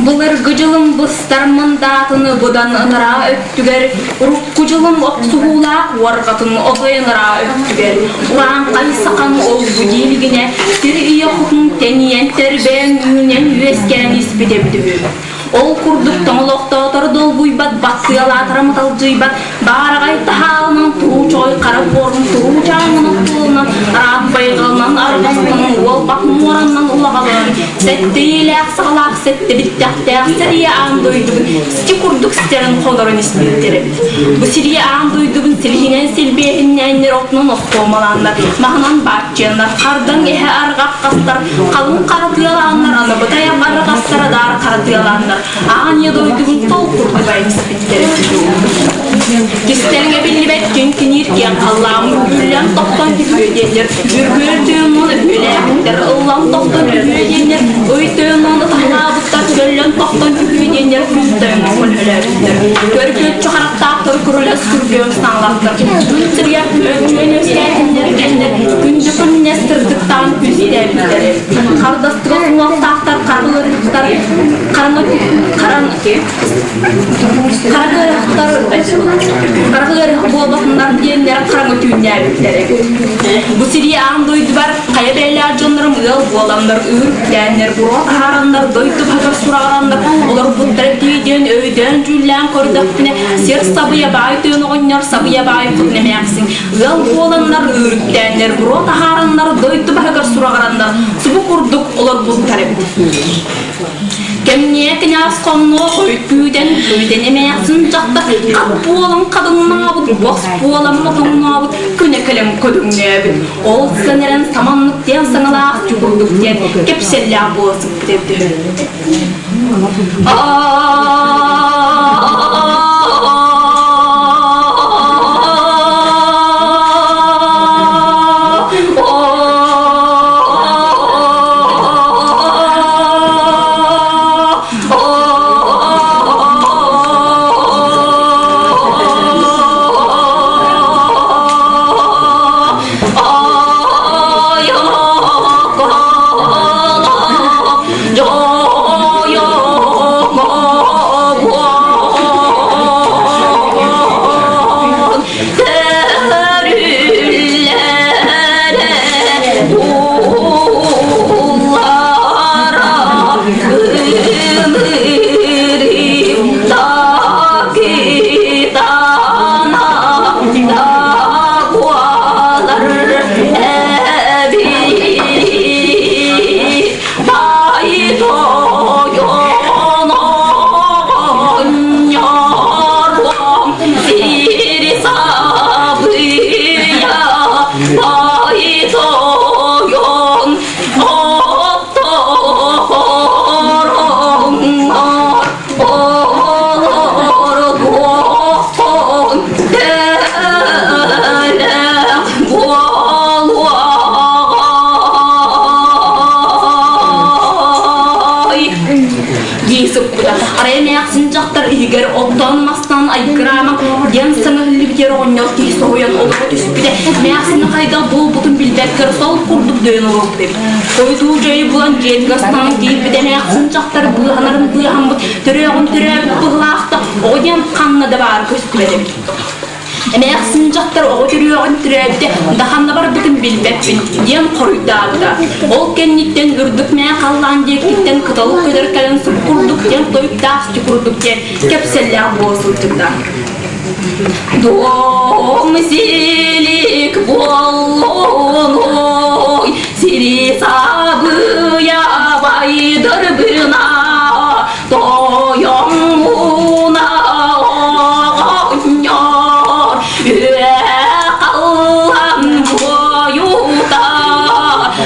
Былыргы дьылым быстар мындаатыны быдан ынараа өттүгэр, урукку дьылым охсуһуулаах уорҕатын отой ынараа өттүгэр, урааҥхай сахан олбу диилигинэ сир ийэ хотун тэнийэн тэрбээн үүнэн үөскээн испит эбит үһү. Ол курдук тоҥолохтоотор долгуйбат, баттыалаатара маталдьыйбат, баараҕай таһаалынан туруу чоҕой хара буорун туруу чааҥынан туолунан, араат байҕалынан арҕастанан, уолбах муораннан улаҕалаан, сэттиилээх саҕалаах сэттэбиттэхтээх сэрии аан дойдубун сити курдук ситэрин хонорон испиттэр эбит. Бу сирии аан дойдубун силиһинэн силбиэһиннээннэр отунан остуомалааннар, маһынан бааччыаннар, хардаҥ эһэ арҕах хастар, халыҥ хара тыалааннар, аныбыт айах арҕастар адаар хара тыалааннар, аан ийэ дойдубун сол курдук айниспиттэр Кистэлэҥэ биллибэт күн киниир киэҥ халлааммыт үргүллэн тохтон түһүө диэннэр, үргүөр тыыннан өһүөлээбиттэр, ыллан тохтон түһүө диэннэр, ый тыыннан ытаһалаабыттар, көллөн тохтон түһүө диэннэр, күн тойоҥҥо көлөһөлөөбүттэр. Көргүөччү харахтаахтар күрүлэс күргүөм саҥалаахтар, күн сиригэр күөн үөскээтиннэр кэннэр, күндү күннэс сырдыктаан күстээбиттэр. Хардастыга уҥуохтаахтар харыларыттар, хараҥа хараҥа Харахтар харахтар буолбатыннар диэннэр хараҥа түүннээбиттэр эбит. Бу сирии аан дойдубар хайа бэйэлээх дьоннорум ыал буоланнар, үүрдээннэр, буруо таһаараннар, дойду баһыгар сураҕыраннар олорбуттара дии диэн өйдөөн дьүүллээн көрдөхпүнэ, сир сабыйа баай тыын оҕонньор сабыйа баай хотун эмээхсин ыал буоланнар, үүрдээннэр, буруо таһаараннар, дойду баһыгар сураҕыраннар субу курдук олорбуттар эбит. Кэмниэ кинээс хоннуох күүтэн күүтэн эмээхсин дьахтар хат буолан хадыҥнаабыт, бос буолан мотоҥнообут, күнэ кэлэн көдүҥнөөбүт. Ол сэнэрэн саманнык диэн саҥалаах чугурдук диэн кэпсэллээх буола сыппыт эбит үһү. Дии сыппыта. Арай эмээхсин дьахтар иһигэр оттон-мастан айгыраама диэн саҥа иһиллибитигэр оҕонньор киһи соһуйан олоро түспүтэ. Эмээхсини хайдах буолбутун билбэккэр сол курдук дөйөн олорбут эбит. Хойутуу дьайы булан дьиэтигэр саҥа киирбит эмээхсин дьахтар быыһанарын быыһаммыт, төрөөҕүн төрөөбүт быһылаахта оҕо диэн ханна да баара көстүбэт эбит. Эмээхсин дьахтар оҕо төрүөҕүн төрөөбүтэ да ханна барбытын билбэппин диэн хоруйдаабыта. Ол кэнниттэн үрдүк мээ халлаан диэкиттэн кыталык көтөр кэлэн суп курдук диэн тойуктаах сити курдук диэн кэпсэллээх буола сылдьыбыта. Дом силик буоллун ой, сири сабыйа байдырбына, тойоҥҥуна оҕонньор, үө халлан буойута,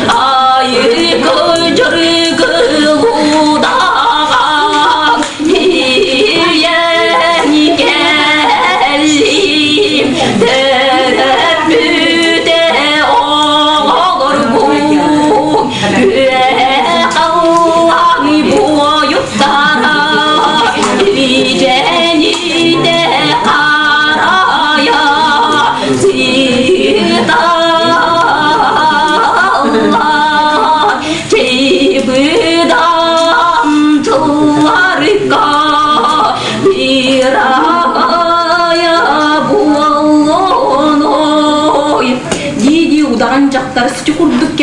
айыкы дьыргылудаҕан, ийэн кэллим, төрөппүтэ оҕолорбун, үө халлан буойута.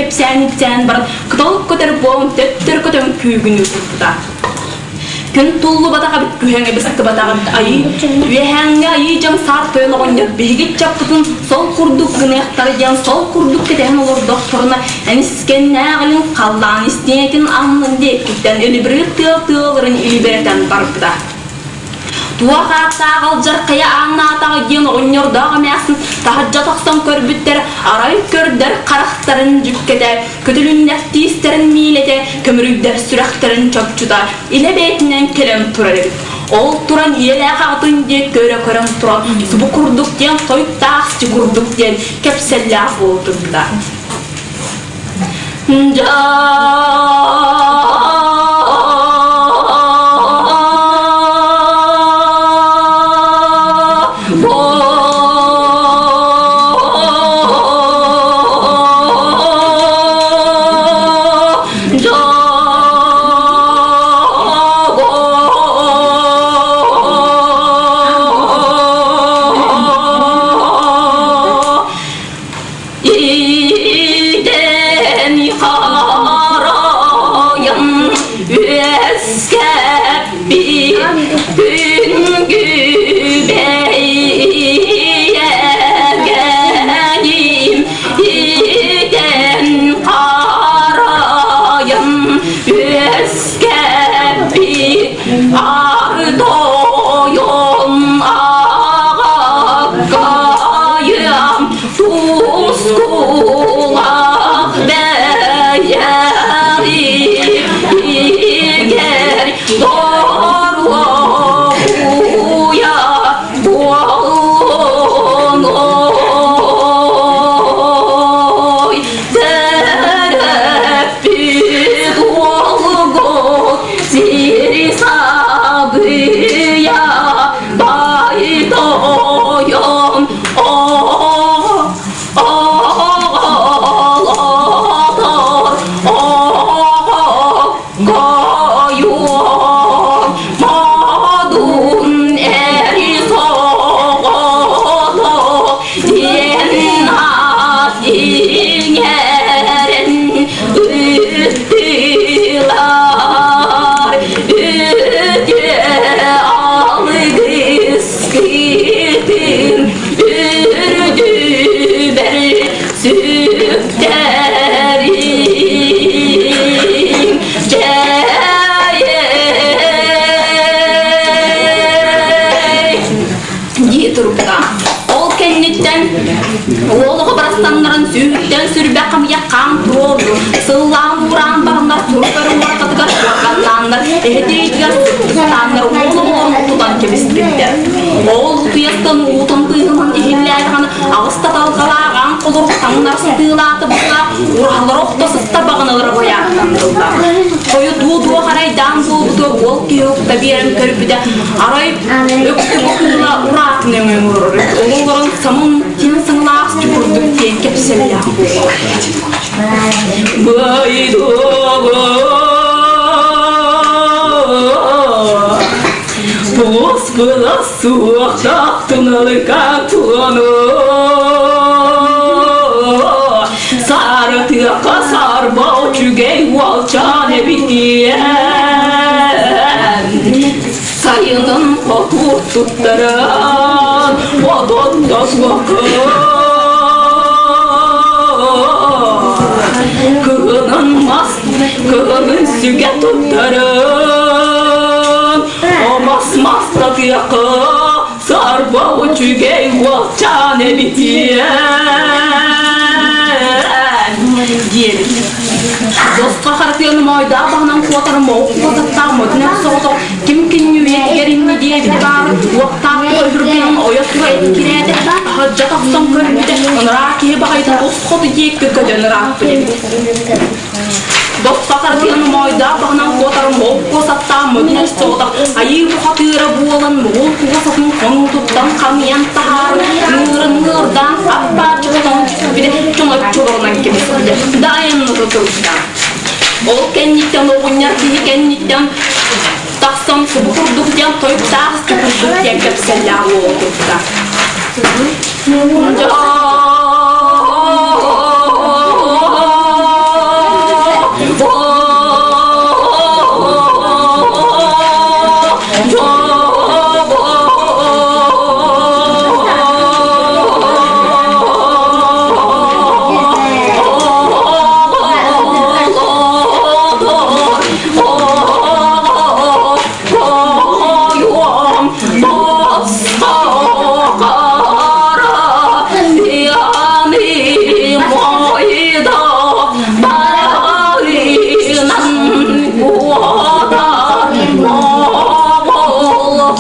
кэпсээн-ипсээн баран кытал көтөр буолан төттөрү көтөн күүгүнүү турбута. Күн туллубатах эбит, күһэҥэ быстыбатах эбит айыы, үөһээҥҥи айыы дьон саар тойон оҕонньор биһиги чаппытын сол курдук гыныахтара диэн сол курдук кэтэһэн олордохторуна эмискэннээх илин халлаан истиэнэтин аннын диэкиттэн илибирир тыал тыалырын илибирэтэн барбыта. Туох ааттаах алдьархайа ааҥнаатаҕа диэн оҕонньордоох эмээхсин таһырдьа тахсан көрбүттэр, арай көрдөр харахтарын дьүккэтэ, көтүлүннэх тиистэрин миилэтэ, көмүрүйдэр сүрэхтэрин чопчута илэ бэйэтинэн кэлэн турар эбит. Ол туран ийэлээх аҕатын диэки көрө-көрөн туран субу курдук диэн тойуктаах курдук диэн кэпсэллээх буола турбута. Идэн харайым үөскэппит күнгүбэйэгэниим идэн харайым үөскэппит ардойом ағакайым Тускулах бэйэри игэр доруобуйа буоллун ой төрөппүт уолгут сири сабыйа бай тойон Алгыс үрдүбэр сүктэрим дьэй дии турбута. Ол кэнниттэн уол оҕо барахсаннарын сүүһүттэн сүрбэх хамыйах хаан туруорду. Сыллаан уураан бараннар туругар уорҕатыгар куорҕаннааннар эһэтиитигэр сыттааннар уол оҕолорун тутан кэбиспиттэр. Ол утуйастан уутун тыыһынан иһиллээтэҕин аҕыс таталҕалаах аан холорук таҥнар сытыылаата быһыылаах ураһалара охто сыста баҕаналара байааттандыллар. Хойутуу туох арайдаан буолбуту уол киһи укта биэрэн көрбүтэ арай өксүгү кыыла ураатын өҥөҥөрөр. Ол олорон самын тин саҥалаах курдук диэн кэпсэллээх буолар. Туоспула суохтаах туналыка туону Сарытыаха сарба үчүгэй уолчаан эбитиэн Сайынын хотуур туттаран отон тосуохха Кыһынын мас кыһынын сүгэ туттаран Омос мастатыахха сарба үчүгэй уолчаан эбитиэн диэбит. Босхо харатыаны моойдоох баһынан куотар моҕук куотаттаах модунах соҕотох ким кинньүүйэтигэр инни диэбит баар уохтаах өһүргэнэн ойо тура эккирээтэ таһырдьа тахсан көрбүтэ ыныраа киһи баҕайыта босхо диэки көтөн ырааппыт эбит. Босхо харатыаны моойдоох баһынан куотар моҕук куосаттаах модунах соҕотох айыы бухатыыра буолан моҕул куосатын хонуутуттан хамыйан таһааран ыҥыырын ыҥыырдаан хаппааччы хотон түспүтэ чоҥоччуларынан кэбиспитэ да айанната турбута. Ол кэнниттэн оҕунньар киһи кэнниттэн тахсан субу курдук диэн тойуктаах курдук диэн кэпсэллээх буола турбута.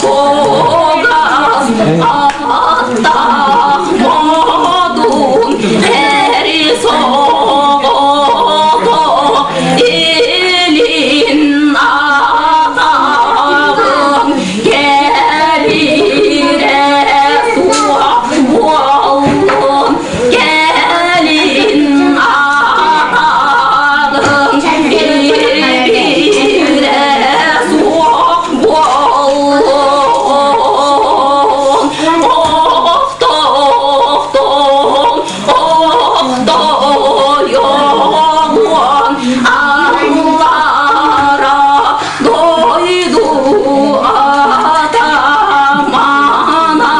Кугас аттаах модун эри соҕото илин атаҕын кэбирэ суох буоллун кэлин атаҕын кэбирэ суох буоллун охтоохтон охтойоҕуон аллара дойду атамана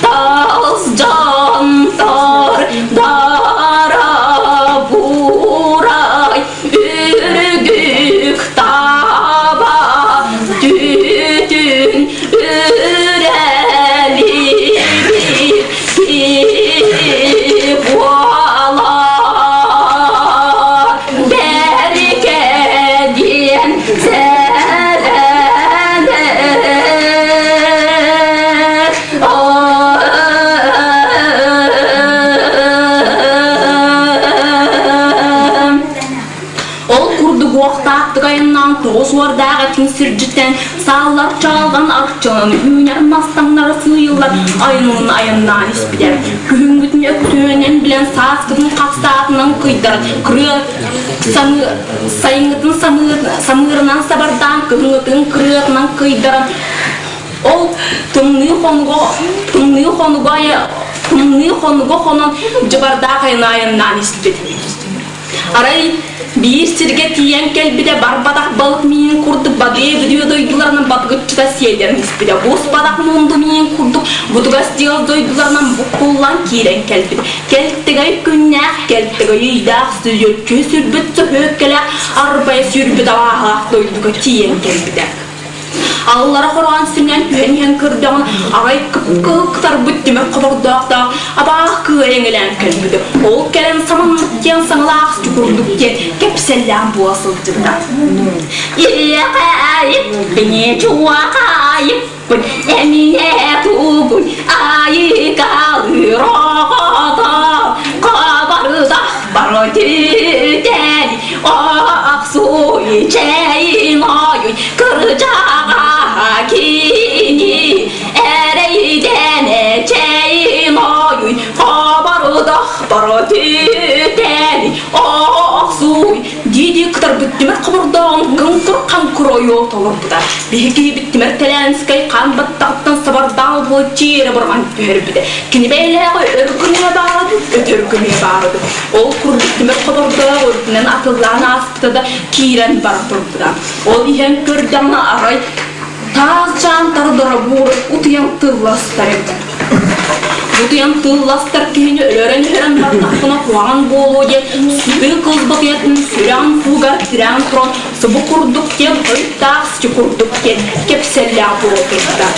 тас дьантар дара бурай үргүк таба түтүн үрэлибит киһи буолар бэрикэ диэн Ол курдук уохтаахтык айаннаан тоҕус уордаах этиҥ сирдьиттэн сааллар чаалган арчылан үүнэр мастаҥнара сыыйыллар айанын айаннаан испитэ. Күһүҥҥүтүн өктөөнөн билэн сааскытын хапсаатынан кыйдаран кырыа сайыҥҥытын самыырынан сабардаан кыһыҥҥытын кырыатынан кыйдаран ол тымныы хонуга тымныы хонуга тымныы хонуга хонон дьыбардаах айаны айаннаан испит. Арай биир сиргэ тиийэн кэлбитэ барбатах балык миин курдук бадыа бүдүө дойдуларынан батгыччыта сиэллэрин испитэ. Буспатах мунду миин курдук бутугас дьыал дойдуларынан буккуллан киирэн кэлбит. Кэлтэгэй күннээх, кэлтэгэй ыйдаах, сүлүөччү сүрбүт сөһүөккэлээх, арбайа сүүрбүт абааһылаах дойдуга тиийэн кэлбитэ. Аллара хороон симнэн түһэн иһэн көрдөҕүн арай кып-кыһыл кытарбыт тимир хобордоохтоох абаах кыайа эҥэлээн кэлбит. Ол кэлэн саманнык диэн саҥалаах чукурдук диэн кэпсэллээн буола сылдьыбыта. Иэхээйиппин чуохаайыппын эмиэ тугуй айыкалыыр оҕото хабардах бары түтэли Ахсуй чэйин ойуй кырдьаҕаһа кини эрэйдэнэ чэйин ойуй хобордох түтэли охсуй дии-дии кытарбыт тимир хобордооҕун кыҥкыр хаҥкыр ойуол толорбута. Биһиги тимир Тэлээнскэй хаан баттаҕыттан сабардаал буол чиэрэ бырҕан түһэрбитэ. Кини бэйэлээҕи өр гыныа баарады, өтөр гыныа баарады. Ол курдук тимир хобордоох үрдүнэн атыллаан ааспыта да киирэн бара турбута. Ол иһэн көрдөҕүнэ арай таас дьаантары доробуур утуйан тылластар эбит. Утуйан тылластар киһини өлөрөн-өһөрөн бардахпына куһаҕан буолуо диэн сытыы кылыс батыйатын сүрэҕин куугар тирээн туран субу курдук диэн хойуттаах сити курдук диэн кэпсэллээх буола турда.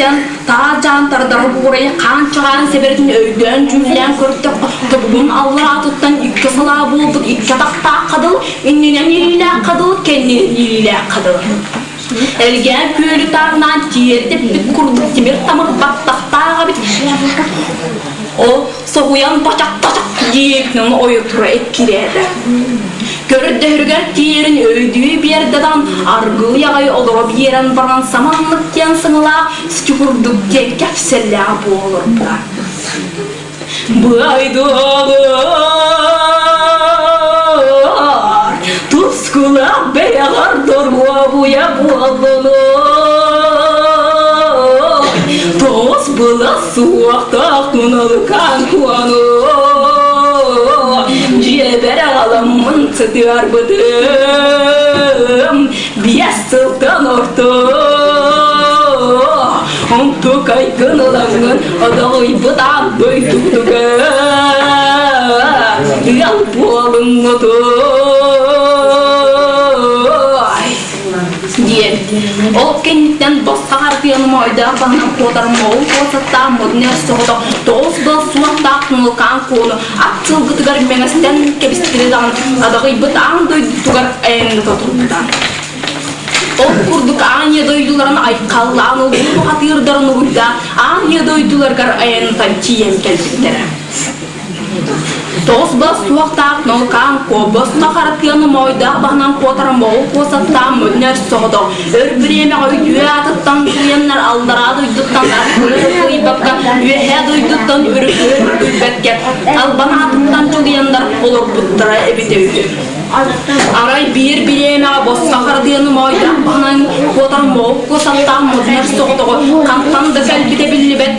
кэнниттэн таа-дьаан тардара буурайы хаан-чаҕаан сэбэрэтин өйдөөн-дьүүллээн көрдөххө, тобугун аллараатыттан икки салаа буолбут икки атахтаах хадыл, иннинэн илиилээх хадыл, кэннинэн илиилээх хадыл. Элгээн күөлү таарнаан тиэрдэппит курдук тимир-тамыр баттахтаах эбит. Ол соһуйан бачах-бачах диэбитинэн ойо тура эккирээтэ. Көрдөһөрүгэр тиийэрин өйдүү биэрдэ даҕан аргыый аҕай олоро биэрэн баран саманнык диэн саҥалаах сити курдук диэн кэпсэллээх буолорбута. Быайдылар тускулаах бэйэҕэр доруобуйа буоллунуй Тоҕус былас суохтаах туналыкаан куону Дьиэбэр аҕаламмын сытыарбытым биэс сылтан орто Онтукайгын ылаҥҥын одоҕуйбут аан дойдутугар ыал буолуҥҥутуй диэн. Ол кэнниттэн босхо харытыйан моойдоох баһынан куотар моҕул куосаттаах модун эр соҕотох тоҕус бал суохтаах тунулкаан куону ат сылгытыгар мэҥэстэн кэбистири даҕаны адаҕыйбыт аан дойдутугар айанната турбута. Ол курдук аан ийэ дойдуларын айхаллаан улуу бухатыырдарын уруйдаан аан ийэ дойдуларыгар айаннатан тиийэн кэлбиттэрэ. Тоҕус бас суохтаах нолкаан куобас хара тыаны моойдоох баһынан куотар моҕул куосаттаан мунньар соҕотох өр бириэмэҕэ үтүө аатыттан суруйаннар аллараа дойдуттан аргыһы кыайбакка үөһээ дойдуттан өрүһү үргүйбэккэ албан аатыттан чугуйаннар олорбуттара эбитэ үһү. Арай биир бириэмэҕэ босхо хардыаны моойдоох баһынан куотар моҕукку саттаах модунар соҕотоҕу хантан да кэлбитэ биллибэт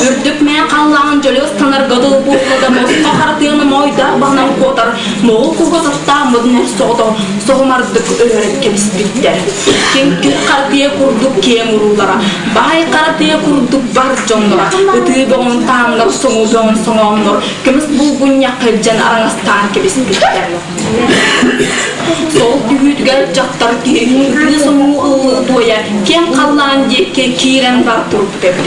үрдүк мээ халлаан дьөлө ыстанарга дылы буолла да босхо хардыаны моойдоох баһынан куотар моҕуккуга саттаах модунар соҕотоҕу соһумардык өлөрөн кэбиспиттэр. Киҥкир хартыйа курдук киэҥ уруулара, баай хартыйа курдук бар дьонноро, ытыы бөҕүн тааннар, соҥу бөҕүн соҥооннор, көмүс булгунньахха илдьэн араҥастаан кэбиспиттэр. Сол түһүүтүгэр дьахтар киһи ытыы соҥуу ыллыы туойа киэҥ халлаан диэки киирэн бар турбут эбит.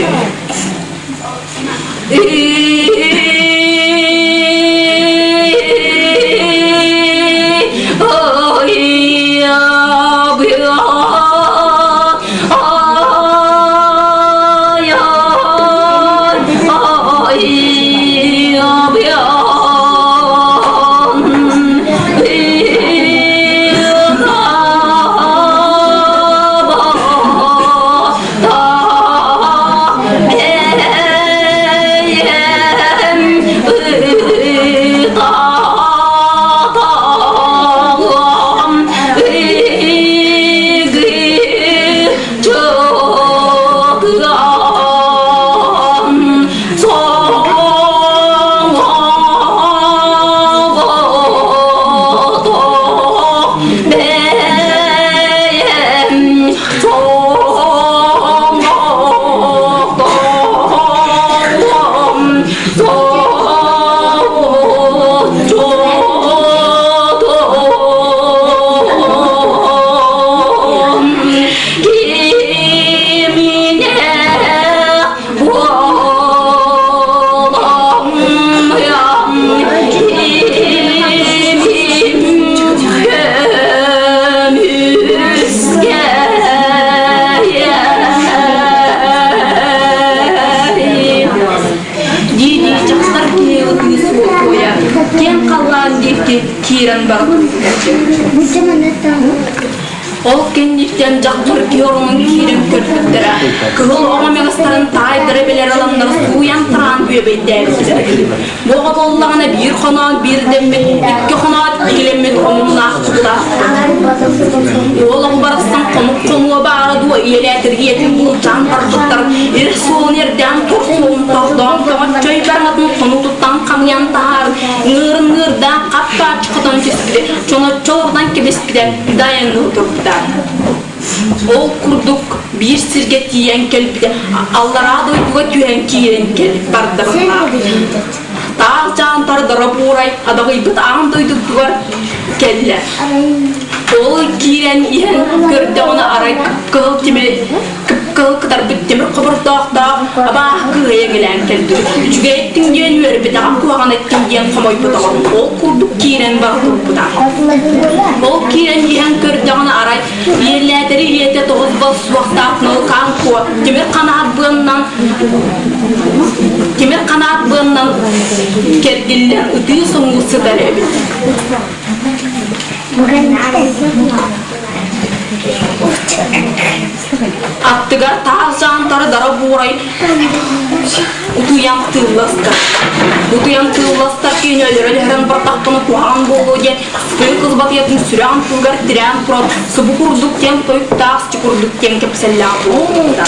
Дии-дии дьахтар киһи ытыы суотуойа киэҥ халлаан диэки киирэн барбыт. Ол кэнниттэн дьахтар киһи оронун киирэн көрбүттэрэ, кыһыл оҕо мөҕөстөрүн таайдара билэр ыланнар сууйан-тараан бүөбэйдээбиттэр. Бу оҕо буоллаҕына биир хоноон биир дэммит, икки хоноот иккилэммит омуннаах куттаахпыт. Уол оҕо барахсан хонук хонуо баара дуо ийэлээтиргиэтин булчаан барбыттар, ир суолун эрдээн тур суолун тордоон көҕөччөй бараҥатын хонуутуттан хамыйан таһааран, ыҥыырын ыҥыырдаах хап-хааччы хотон түспүтэ, чоноччу олордон кэбиспитэ, дайанныы турбута. Ол курдук биир сиргэ тиийэн кэлбитэ, аллараа дойдуга түһэн киирэн барда Таах дьаантар доробуурай адаҕыйбыт аан дойдутугар кэллэ. Ол киирэн иһэн көрдөҕүнэ арай кып-кыһыл тимир кып-кыһыл кытар. тарбыт тимир хобордоохтоох абааһы кыайа эҥилээн кэлбит. Үчүгэй эттиҥ диэн үөрбүтэҕим, куһаҕан эттиҥ диэн хомойбутаҕым. Ол курдук киирэн бара турбута. Ол киирэн иһэн көрдөҕүнэ арай иэллээтэри ийэтэ тоҕус бал суохтаах Нолкаан Куо тимир ханаат быаннан тимир ханаат быаннан кэргиллэн ытыы соҥуу сытар эбит. Аттыгар таас дьаантары дара буурай утуйан тыылластар. Утуйан тыылластар киһини өлөрөн өһөрөн бардахпына куһаҕан буолуо диэн тыа кыз батыйатын сүрэҕин туһугар тирээн туран субу курдук диэн тойуктаах сити курдук диэн кэпсэллээх буолбута.